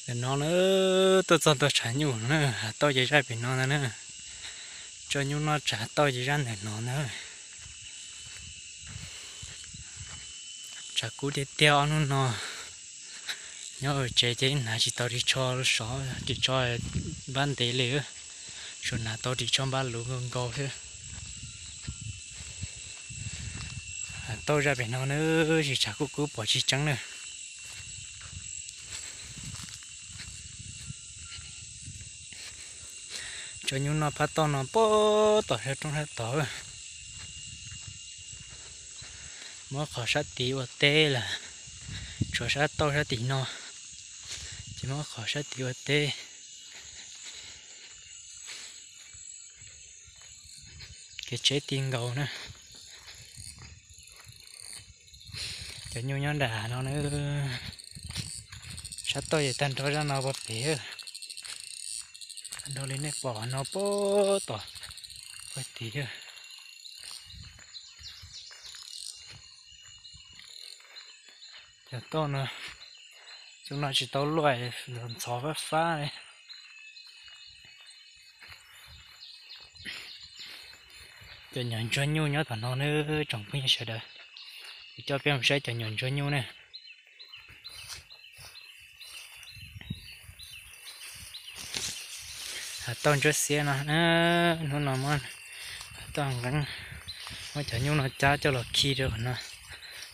Ntawm no na, tuaj txog ntawm tshav nyuj na, hav tauj ces zaj pem no ntag na. Tso nyuj noj tshav tauj ces zaj ntawm no ntag. Tshav kub tiag tiag ob hnub no. Nyob tsev ces hnav tsis tau ris tsho sov, ris tsho npab ntev li, tsuas hnav tau ris tsho npab luv nkaus nkaus xwb. Hav tauj zaj pem no na, sis tshav kub kub pom tsis tseeb na. Tso nyuj noj phab toj no puag tom sab roob sab tod. Muab qhov sab tid ua teb lawm, tshuav sab tauj sab tim no, ces muab qhov sab tid ua teb. Kev tsheb ti nkaus na. Cov nyuj nyob nram no na, sab toj ces tag nrho zaj no puag pem, tag nrho li nej pom no puag tom puag tid. Cov toj no, tus no tsis tau luaj, ntxhov fab fab li. Cov nyuam ntsuag nyuj nyob tom no na tsoom phooj ywg sawv daws. Kuv coj peb mus saib cov nyuam ntsuag nyuj na. Hav tauj ntsuab xiab no, hnub no muab hav tauj nqeeb, muab cov nyuj no cab coj los khi rau qhov no,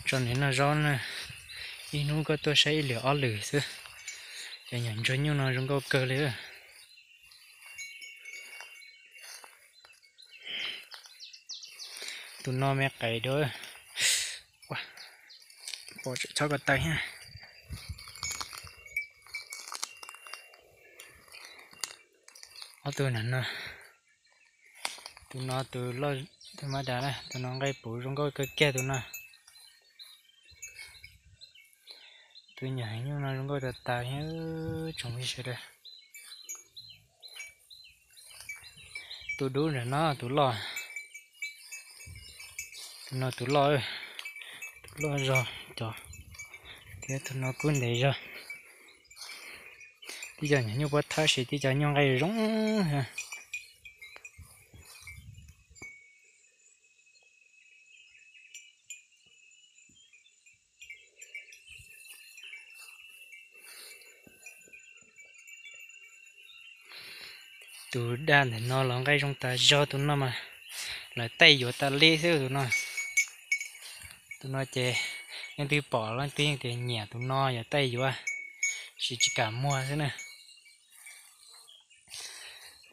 tso nws noj zaub na. Ib hnub koj tuaj saib ib lwm ob lwm xwb. Cov nyuam ntsuag nyuj no zoo nkauj kawg li. Tus no me qes dua, pom tseem chob ko taw thiab. Ob tug no, tus no tus loj, tus mab dav na, tus no nqaij puv zoo nkauj kawg kiag tus no. Tus nyuam heev nyuj no zoo nkauj tas tas thiab tsoom phooj ywg sawv daws. Tus dub nram no tus loj, tus no tus loj, tus loj zog cov, thiab tus no kub ntev zog. Tib co nyuam nyuj puab thawb sis tib co nyuj nqaij zoo. Tus daj ntawm no los nqaij zoo tas zog, tus no mas lawv taij yuav tas li xwb tus no. Tus no ces leej twg pom leej twg yeej tias nyiam tus no yuav taij yuav, sis tsis kam muag xwb na.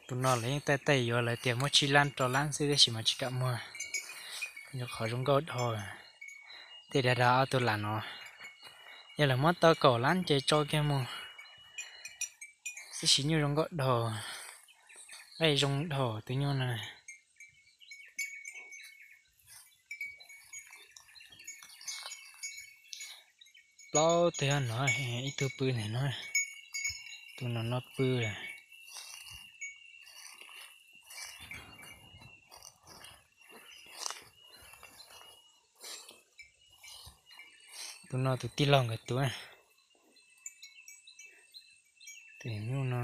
Tus no lawv yeej taij taij yuav, lawv tias muab tsib lab rau lab xwb tab sis mas tsis kam muag, yog qhov zoo nkauj dhau. Tej dav dav ob tug lam no, yog lawv muab tau kaum lab ces tso kiag mus, tab sis nyuj zoo nkauj dhau, nqaij zoo dhau tus nyuj no. Plaub tug no, ib tug pw ntawm no, tus no no pw lawm. Tus no tus tij laug nkawd tus. Tus nyuj no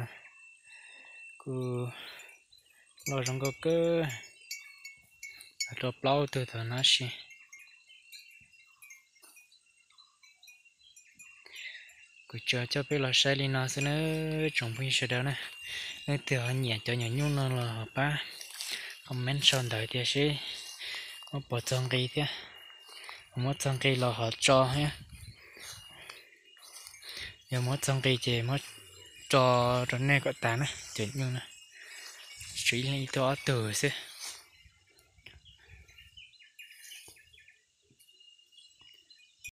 kuj loj zoo nkauj kawg, rau plaub tug tod no sis. Kuv tsuas coj peb los saib li no xwb nawb tsoom phooj ywg sawv daws na. Leej twg ho nyiam cov nyuam nyuj no los ho pab comment sau ntawv tias seb muab pov txog nqi thiab, muab txog nqi los ho tso thiab. Yog muab txog nqi ces muab tso rau nej kom tas na cov nyuj na. Tsuas ib leeg ib tug ob tug xwb.